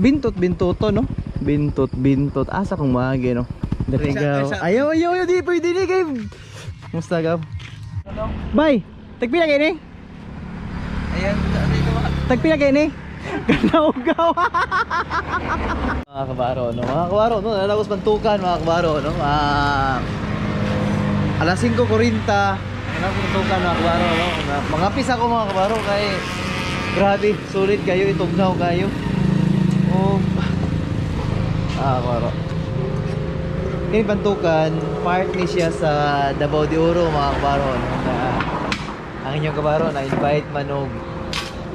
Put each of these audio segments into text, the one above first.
Bintot bintoto no. Bintot bintot asa kong maagi no. Diri gaw. Ayaw ayaw ayaw di pwede ni kay. Kumusta gaw? Bay, tagpila kay ni? Ayan, Tagpila kay ni? Ganaw gaw. Mga kabaro no, mga kabaro no, nalagos bantukan mga kabaro no. Alas 5:40, nalagos bantukan mga kabaro no. Mga pisa ko mga kabaro kay grabe, sulit kayo itugnaw kayo. Oh. Ah, kabaro. Kini bantukan, part ni siya sa Davao de Oro mga kabaro no. Na, ang inyong kabaro na invite manog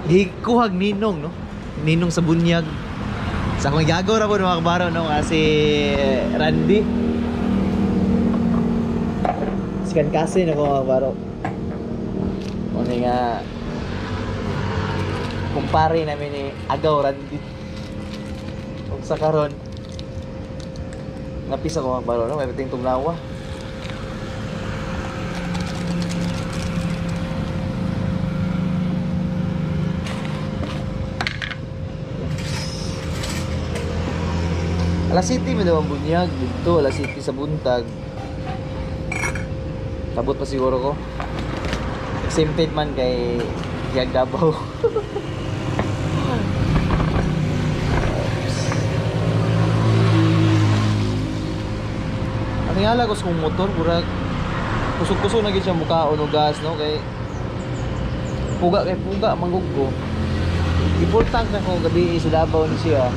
gikuhag ninong no. Ninong sa bunyag. Sa akong gago ra po mga kabaro no kasi Randy. Sikan kasi na ko mga kabaro. Ano nga kumpare namin ni Agaw Randy. Ug sa karon napisa ko mga kabaro no, may ting tugnawa. Alas City man daw ang bunyag dito, alas City sa buntag. Tabot pa siguro ko. Exempted man kay Yag Davao. Ang tingala ko sa kong motor, murag kusog-kusog na gid siya mukaon og gas no kay puga kay puga manggug ko. Important na kung gabi sa Davao ni siya.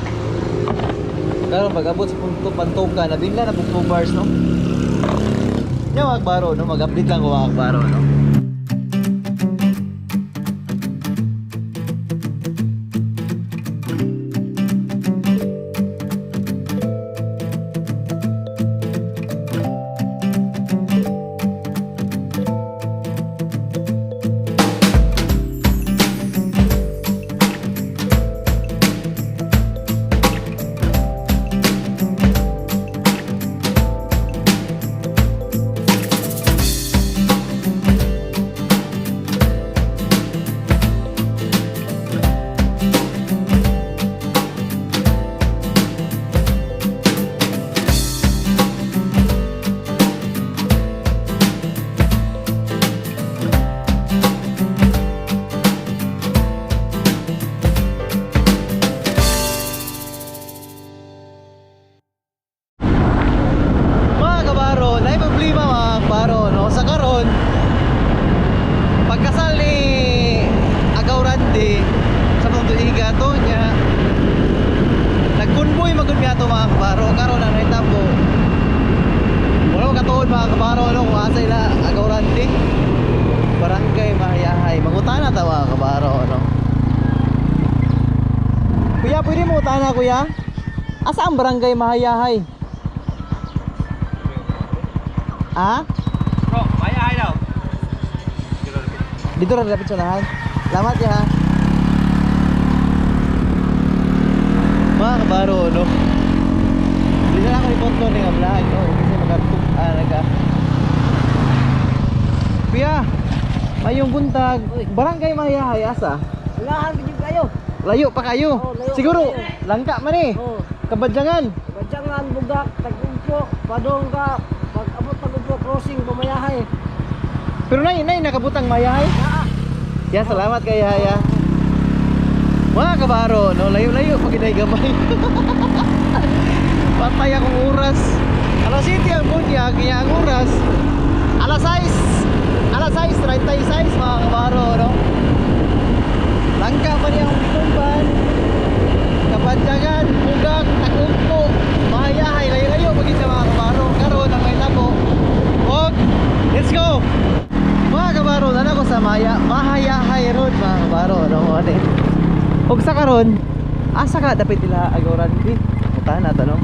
Karon pag abot sa punto Pantoka, nabinla na pug 2 bars no. Nya mga kabaro no, mag-update lang ko mga kabaro no. Mga kabaro, na problema mga kabaro, no? Sa karon, pagkasal ni Agaw Randy sa mga tuiga to niya, nagkunboy magud mi ato mga kabaro, karon ang nahitabo. Wala ko katuod mga kabaro, no? Kung asa ila Agaw Randy, Barangay Mahayahay. Mangutana ta mga kabaro, no? Kuya, pwede mo utana kuya? Asa ang Barangay Mahayahay? Ah? Bro, mayahay daw. Dito ra dapat sunahan. Salamat ya ha. Mga kabaro no. Hindi na ako i-photo ni nga vlog no kasi magatug naga. Kuya, mayong buntag. Barangay Mahayahay asa? Ulahan gid kayo. Layo pa kayo. Oo, layo pa Siguro kayo. langka man eh. Oh, Kabadyangan. Badyangan, Bugak, Tagumpo, Padong ka, pag abot Tagumpo crossing Pamayahay. Pero nay nay nakabutang Mahayahay. Naa. Ya, salamat kay Yaya. Mga kabaro, no, layo-layo pag inay gamay. Patay akong oras. Alas 7 ang bunyag, kaya ang oras. Alas 6. Alas 6:36 mga kabaro, no. Langka pa niya ang tumban. Kabadyagan, Bugak, Tagumpo, Mahayahay, layo-layo pag sa mga kabaro. Karon ang may tabo. Og let's go. Mga kabaro, nana ko sa Maya, Mahayahay Road mga kabaro, no ano. Og sa karon, asa ka dapit nila Agaw Randy? Mutana ta no.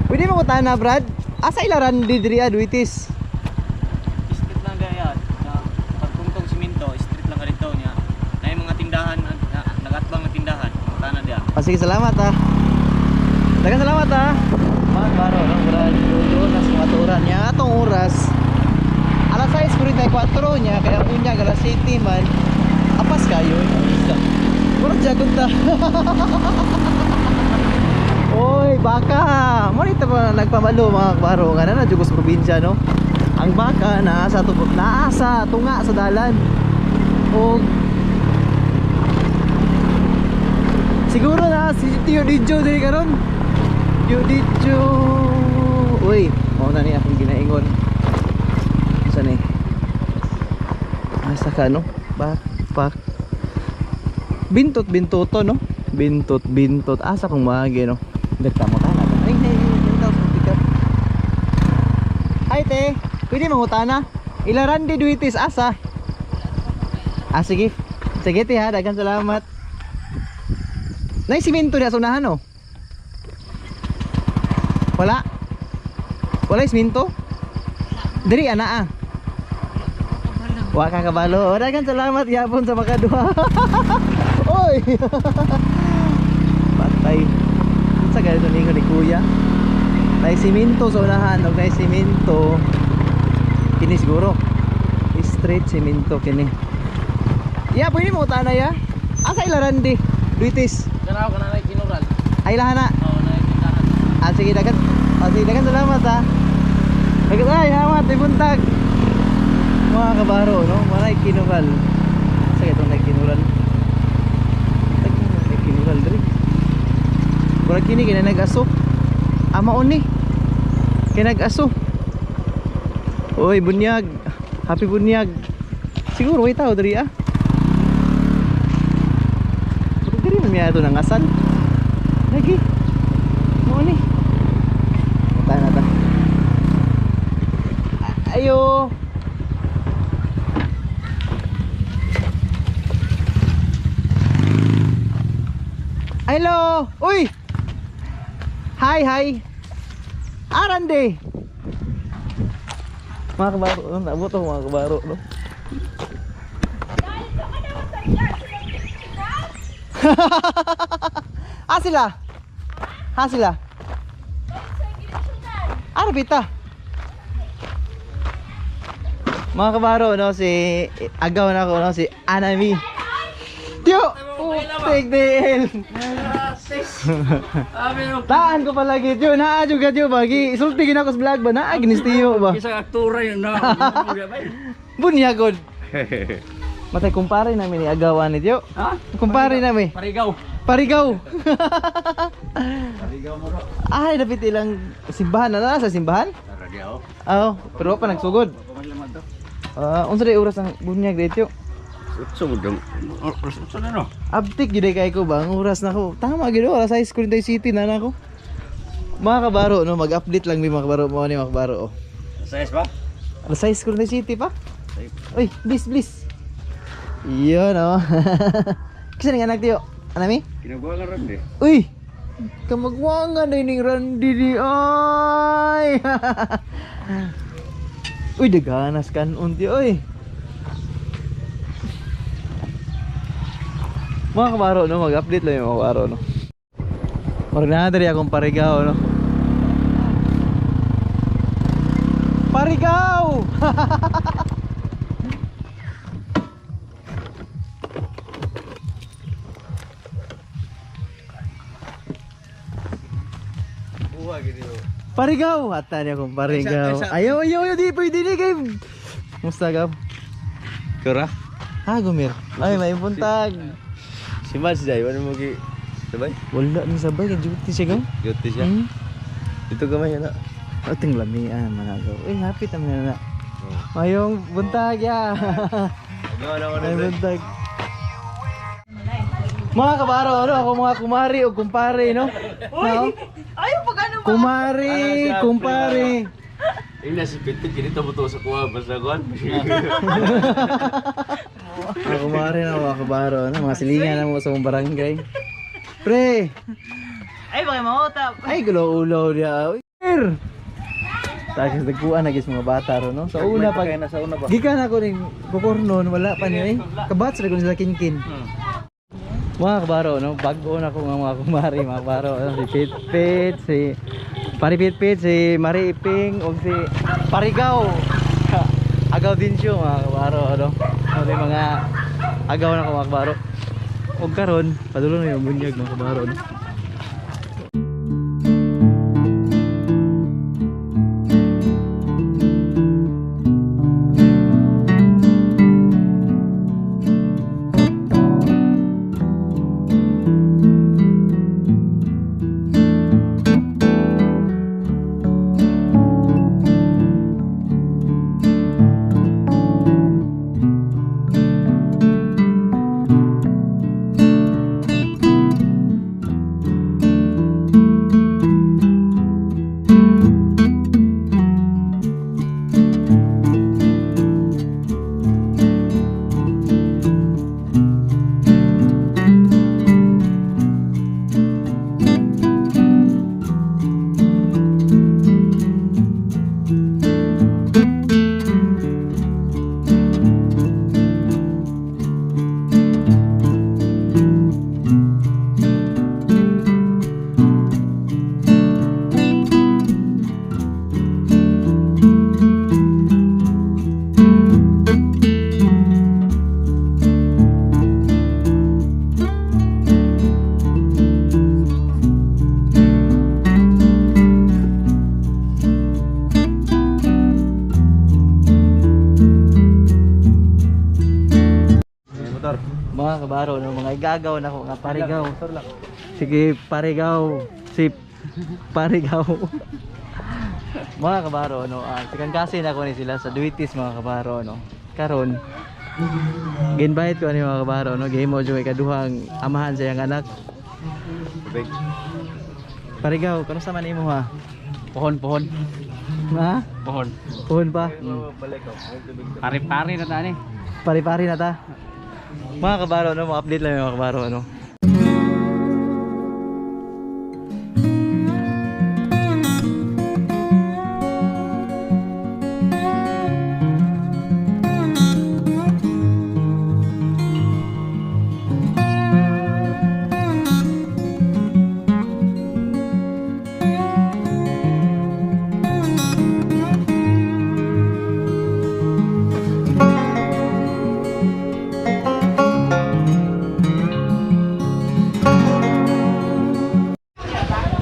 Pwede mo mutana Brad? Asa ila Randy diri Duitis? Street lang daya. Na pagtungtong simento, street lang ka dito niya. Na yung mga tindahan, na, nagatbang na tindahan, mutana diya. Ah, sige, salamat ah. Daghang salamat ah. Mga kabaro, no, Brad, doon nas mga turan niya atong oras. Alas 6:44 niya kaya punya alas 7 man. Apas kayo. Murag jagot ta. Oy, baka. Mo nito pa nagpamalo mga kabaro nga na jugos probinsya no. Ang baka naa sa tubok, naa sa tunga sa dalan. Og siguro na si Tio Dijo diri karon. Tio Dijo. Uy, mao na ni akong ginaingon. Sa ni? Asa ka no? Pak pak. Bintot bintoto no? Bintot bintot. Asa kong maagi no? Direkta mo ta. Ay, ay, ay, ay, tao sa pick up. Hi te, pwede mangutana? Ilaran di duitis asa? Ah, sige. Sige te ha, daghang salamat. Nay simento na sa unahan oh. Wala. Wala simento? Diri ana ah. Wa ka kabalo. O, daghang salamat yapon sa makaduha. Oy. Patay. Sa ganito ningon ni kuya. Nay simento sa unahan, og nay simento. Kini siguro. Straight simento kini. Ya, pwede mo utana ya. Asa ilaran di? Duitis. Daraw ka na lang kinural. Ay lahana. Oo, na tindahan. Ah, sige, dagan. Ah, sige, dagan salamat ha. Dagan, ay, salamat, ibuntag. Mga kabaro, no? Maray kinural. Sige, itong nagkinural. Nagkinural diri. Murag kini kina nag-aso. Ama ni. Kinag-aso. Uy, bunyag. Happy bunyag. Siguro way tao diri ah. Murag diri man miya ito nang asal. Lagi. Mao ni. Tayo na ta. Ayo. Hello. Uy. Hi, hi. Arande. Mga kabaro, no? Naabot ako mga kabaro, no? Ah, sila. Ha sila. Ah, pita. Mga kabaro, no, si agaw na ako, no, si Anami. Tiyo! Putik din! Taan ko palagi, Tiyo. Naa, juga, Tiyo, bagi. Isulti gina ko sa vlog ba? Naa, ginis Tiyo ba? Isang aktora yun na. Bunyagod. Matay, kumpare namin ni agawan ni Tiyo. Ha? Kumpare namin. Parigaw. Parigaw. Ay, dapat ilang simbahan na sa simbahan? Oo, pero wa pa nagsugod. Ah, unsa day oras ang bunyag dito? Utso mo dong. Utso na no. Abtik gyud kay ko ba ang oras na ko. Tama gyud oras high school day city na na ako. Mga kabaro no, mag-update lang mi mga kabaro mo ni mga kabaro. Oh. Size ba? Alas high school day city pa? Uy, please please. Iyon oh. Kisa ning anak tiyo? Anami? Kinagawa ka ron eh. Uy! Kamagwangan na ning Randy di ay. Uy, daganas kanon ti oy. Mga kabaro no, mag-update lang yung mga kabaro no. Murag na diri akong parigaw no. Parigaw! Parigaw! Ata niya akong parigaw. Ayaw, ayaw, ayaw, di pwede ni kay. Musta ka? Kura? Ha, gumir. Ay, may buntag. Si Mads Jai, ano mo gi... Sabay? Wala ni sabay kay duty siya gaw. Guilty siya. Hmm? Dito gamay na. Ating lamian managaw. Uy, hapit naman na. Mayong buntag ya. Gawa na ko May buntag. Mga kabaro, ano ako mga kumari o kumpare, no? Uy, Ayaw pag ano ba? Kumari, kumpare. Ingna si Pitit, kinito mo to sa kuha, basta kuhan. Mga kumari na mga kabaro, ano, mga silingan na mo sa mong barangay. Pre, Ay, baka mautap. ay gulo-ulo niya. Uy, sir. Tapos nagkuan na gis mga bata ro no. Sa una pag sa una ba? Gikan ako ning kukornon, wala pa niyo eh. Kabats ra ko sila kinkin. Mga kabaro, no? Bago na ko nga mga kumari, mga kabaro. Ano, si Pit Pit, si Pari Pit Pit, si Mari Iping, o si Parigaw. Agaw din siya, mga kabaro, ano? Ano yung mga agaw na ko, mga kabaro. Og karon, padulong na yung bunyag mga kabaro, no? Motor. Mga kabaro, no, mga igagaw na ko nga parigaw. Sige, parigaw. Si parigaw. Mga kabaro, no, sikan kasi na ko ni sila sa Duitis mga kabaro, no. Karon, ginbite ko ni mga kabaro, no, game mo jud ikaduhang amahan sa iyang anak. Tubig. Parigaw, kamusta man imo ha? Pohon, pohon. Ha? Pohon. Pohon pa? Pare-pare na tani. Pari-pari na ta. Mga kabaro, no, ma-update lang yung mga kabaro, no.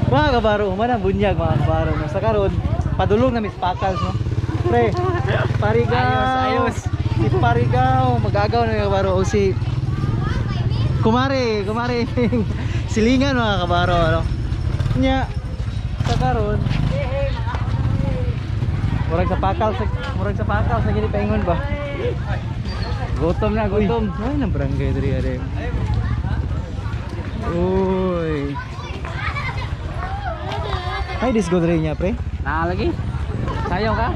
Mga kabaro, human ang bunyag mga kabaro. No? Sa karon, padulong na Miss Pakals, no? Pre, parigaw. Ayos, ayos. Si Parigaw, magagaw na mga kabaro. O si Kumare, kumare. Silingan mga kabaro, ano? Nya, sa karon, murag sa pakal sa gini paingon ba? Gutom na, Uy, gutom. ay nang barangay diri are. Uy. Ay, disco diri niya, pre. Na lagi. Sayo ka?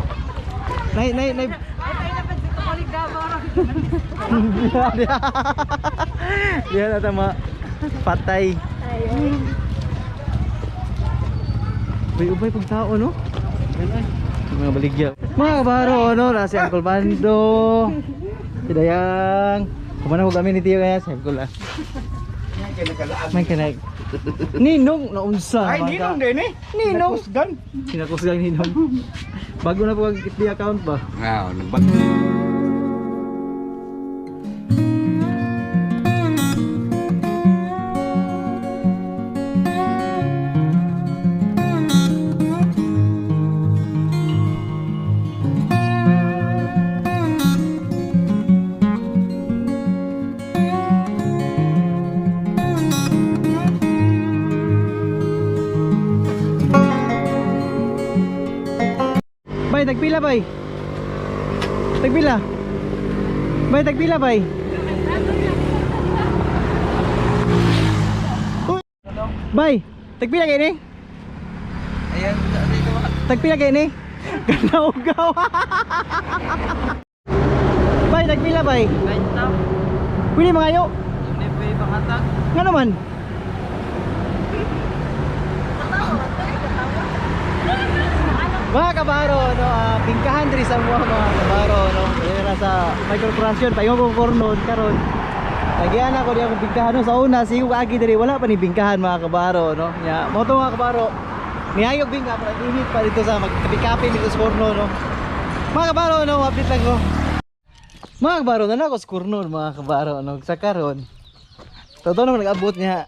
Nay, nay, nay. Ay, tayo na pansin ko kulig Diyan na tama. Patay. Uy, ubay pag tao, no? Mga baligya. Mga kabaro, no? Nasa si Uncle Bando. Si Dayang. Kumana ko kami ni Tiyo kaya sa Uncle, ah. May kanag. Ninong naunsa. Ay, ninong din eh. Ninong. Nakusgan. Sinakusgang ninong. Bago na po ang FB account ba? Ah, nagbag. Bay, tagpila bay. Tagpila. Bay, tagpila bay. Uy. Bay, tagpila kay ni? Ayan, Tagpila kay ni? Ganaugaw. Bay, tagpila bay. Benta. Pwede mga ayo. Hindi pa pangatag. Nga naman. Mga kabaro, no, bingkahan diri sa mga mga kabaro, no. Diri na sa may korporasyon, paingon ko kornon karon. Tagian ako di akong bingkahan no. Sa una sigo agi diri wala pa ni bingkahan mga kabaro, no. Nya, mo to mga kabaro. Niayog bingka para init pa dito sa magkapi-kapi dito sa korno, no. Mga kabaro, no, update lang ko. Mga kabaro, na ako sa korno, mga kabaro, no. Sa karon. Totoo naman nag-abot niya.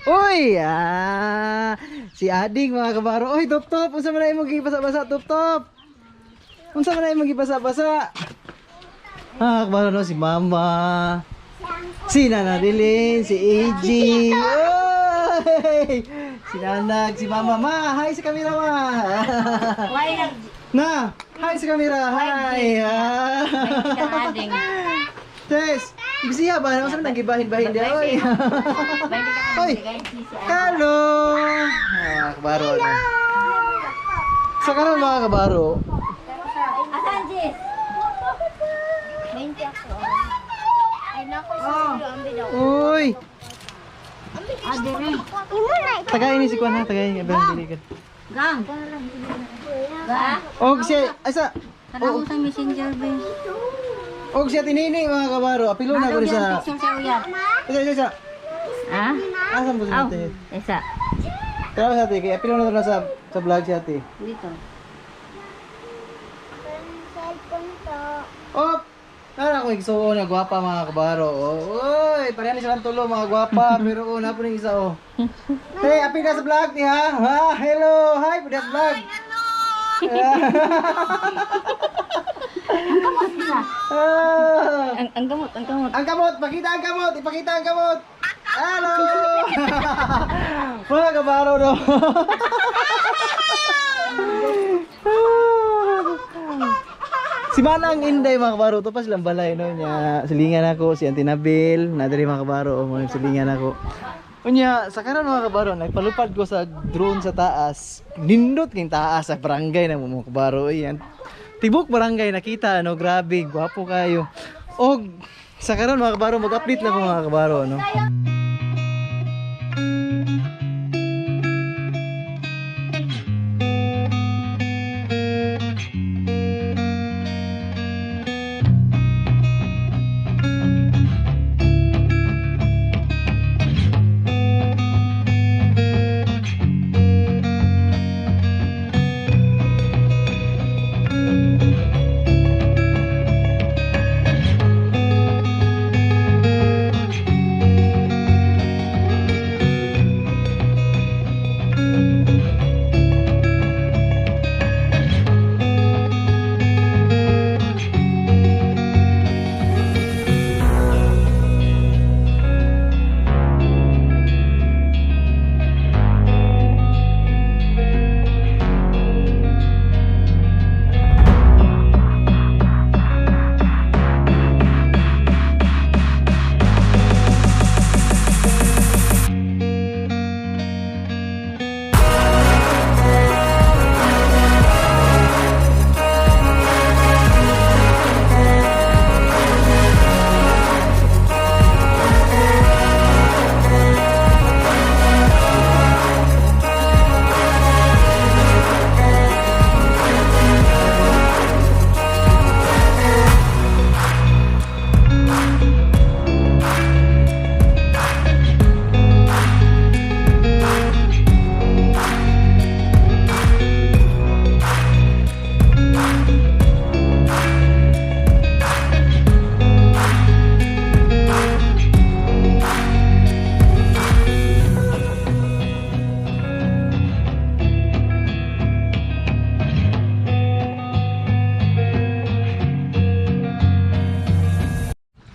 Uy! Ah, si Ading mga kabaro. Uy, top top! Unsa man na imong gipasa-basa, top top? Unsa man na imong gipasa-basa? Ah, kabaro no, si Mama. Si Nana Rilin, si AJ. Uy! Si Nanag, si Mama. Ma, hi sa camera, ma. Why nag Na, hi sa camera. Hi. Ah. ading? Tess, bisiya ba? Ano sa nang gibahin-bahin di oy. Oy. Hello. Ah, kabaro na. Sa karon mga kabaro, Asan Jess? 20 ako. Ay nako sa ang bidaw. uy, Adere. tagay ni si Kwan ha, tagay ni Ben dili ka. Gang. Ba? Og si asa Kanang sa messenger ba? og si Ate Nini mga kabaro, apilo na ko ni sa. Picture sa uyab. Isa isa isa. Ha? Asa mo si Aw, Ate? isa. Tara sa Ate, kay apilo na to na sa vlog si Ate. Dito. Op! Nara ko igsuon na gwapa mga kabaro. Oh, oy, pareha ni silang tulo mga gwapa, pero oh, na po ning isa oh. Hey, apil na sa vlog ni ha. Ha, hello. Hi, pwede sa vlog. Ah. Ang gamot, ang gamot. Ang kamot, pakita ang kamot, ipakita ang kamot. Hello. Mga kabaro no. Si Manang Inday mga kabaro, to pa silang balay no niya. Silingan ako si Auntie Nabil, na diri mga kabaro, oh, mo silingan ako. Unya, sa karon mga kabaro, nagpalupad ko sa drone sa taas. Nindot king taas sa barangay na mo mga kabaro. Iyan. Tibok barangay nakita no, grabe, gwapo kayo. Og sa karon mga kabaro, mag-update lang ko mga kabaro no.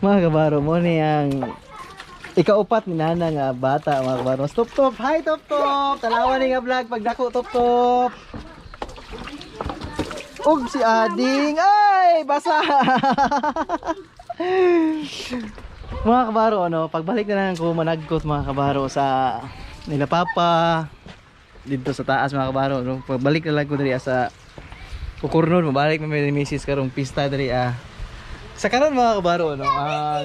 Mga kabaro mo ni ang ikaupat ni Nana nga bata mga kabaro. Stop top. Hi top top. Talawan ni nga vlog pagdako top top. Og si Ading. Ay, basa. Mga kabaro ano, pagbalik na lang ko managkot mga kabaro sa nila papa dito sa taas mga kabaro no. Pagbalik na lang ko diri sa Kukurnon, mabalik na may misis karong pista diri ah. Sa karon mga kabaro no, ang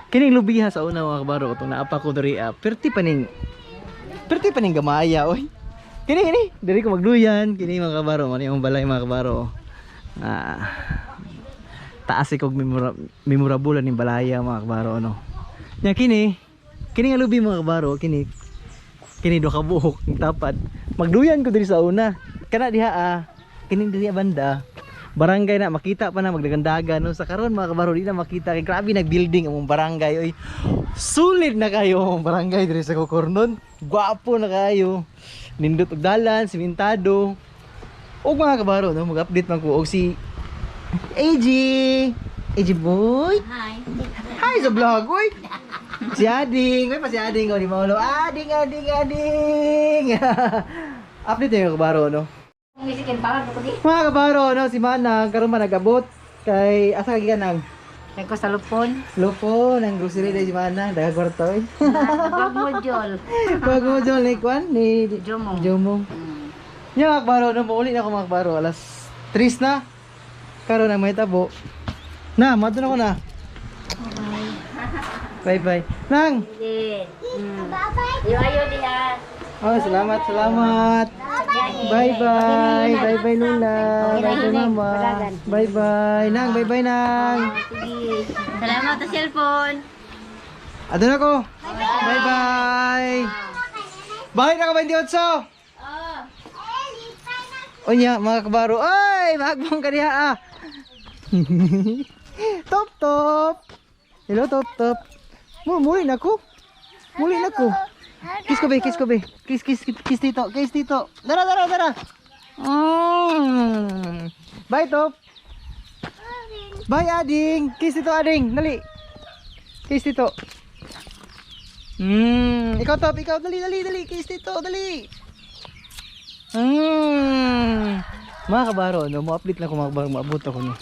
kining lubiha sa una mga kabaro itong naapa ko diri ah, perti pa ning gamaya oy. Kini kini, diri ko magduyan kini mga kabaro, man yung balay mga kabaro. Ah. Taas ikog memorable ning balaya mga kabaro no. Nya kini, kini nga lubi mga kabaro, kini kini do ka buhok ang tapad. Magduyan ko diri sa una. Kana diha ah, kini diri banda. Barangay na makita pa na magdagandagan no sa karon mga kabaro di na makita kay grabe nag building among barangay oy. Sulit na kayo ang barangay diri sa Cocornon. Gwapo na kayo. Nindot og dalan, simentado. Og mga kabaro no, mag-update man ko og si AG. AG boy. Hi. Hi sa vlog, uy. Si Ading, uy pa si Ading oh, di maulo. Ading, Ading, Ading. Update na yung kabaro no. Umisikin pa ko di. Mga kabaro no, si Manang karon man nag-abot kay asa ka gikanang? Kay ko sa lupon. Lupo ng grocery day si Manang, daga kwarta oy. Pag mo jol. Bago mo dyan ni Kwan, ni Jomong. Jomong. Nya mga kabaro, no, mauli na ako mga kabaro. Alas 3 na. Karon ang may tabo. Na, madun ako na. Bye bye. Nang! Sige. Ayo ayo diha. Oh, salamat, salamat. Bye bye. Bye bye Lola. Bye bye Mama. Bye bye. Nang, bye bye Nang. Sige. Salamat sa cellphone. Adun ako. Bye bye. Bye na ka 28. Unya, mga kabaro. Ay, mahagbong ka diha ah. Top top. Hello top top. Muli na ko. Muli na ko. Kiss ko be, kiss ko be. Kiss kiss kiss tito, kiss tito. Dara dara dara. Bye top. Bye ading. Kiss tito ading, dali. Kiss tito. Ikaw top, ikaw dali dali dali. Kiss tito, dali. Mga kabaro, no, mo-update lang ko mga kabaro, maabot ako no.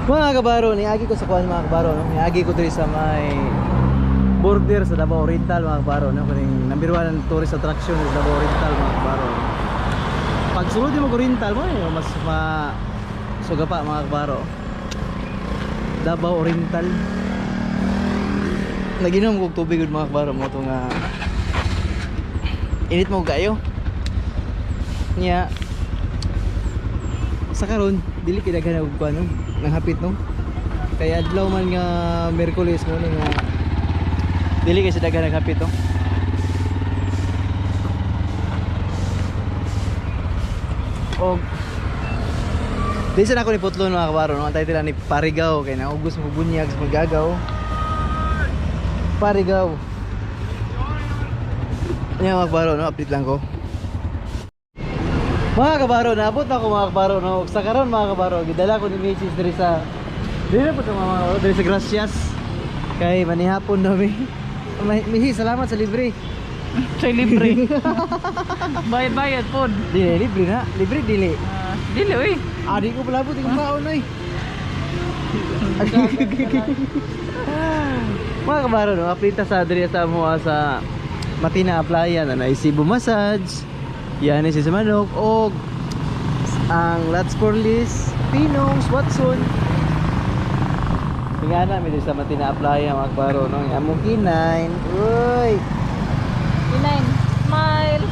Mga kabaro, niagi ko sa kuan mga kabaro, no. Niagi ko diri sa may border sa Davao Oriental mga kabaro, no. Kuning number 1 tourist attraction sa Davao Oriental mga kabaro. Pag sulod mo Oriental mo, eh, mas ma suga pa mga kabaro. Davao Oriental. Naginom kog tubig gud mga kabaro mo to nga init mo kayo. Nya sa karon dili kay daghan og kuan no, nang hapit no. Kay adlaw man nga Miyerkules mo ni nga dili kay sa daghan naghapit no. Og di sa nako ni Putlon mga kabaro no, ang title ni Parigaw kay naugos mo bunyag sa magagaw. Parigaw. Nya mga kabaro no, update lang ko. Mga kabaro, naabot na ako mga kabaro no. Sa karon mga kabaro, gidala ko ni Mrs. diri sa diri po mga kabaro, diri sa Gracias. Kay manihapon na mi. Mrs, salamat sa libre. Siya libre. Bayad-bayad pod. Dili libre na, libre dili. Ah, dili oy. Adi ko pala po, di ko kaon oy. Mga kabaro no, update ta sa diri sa mo sa Matina Playa na naisibo massage. Yan si sa manok og ang Lots for List, Pinongs, Watson. Tingana mi diri sa Matina Playa mga kabaro no, ang among kinain. Uy. Inine. Smile.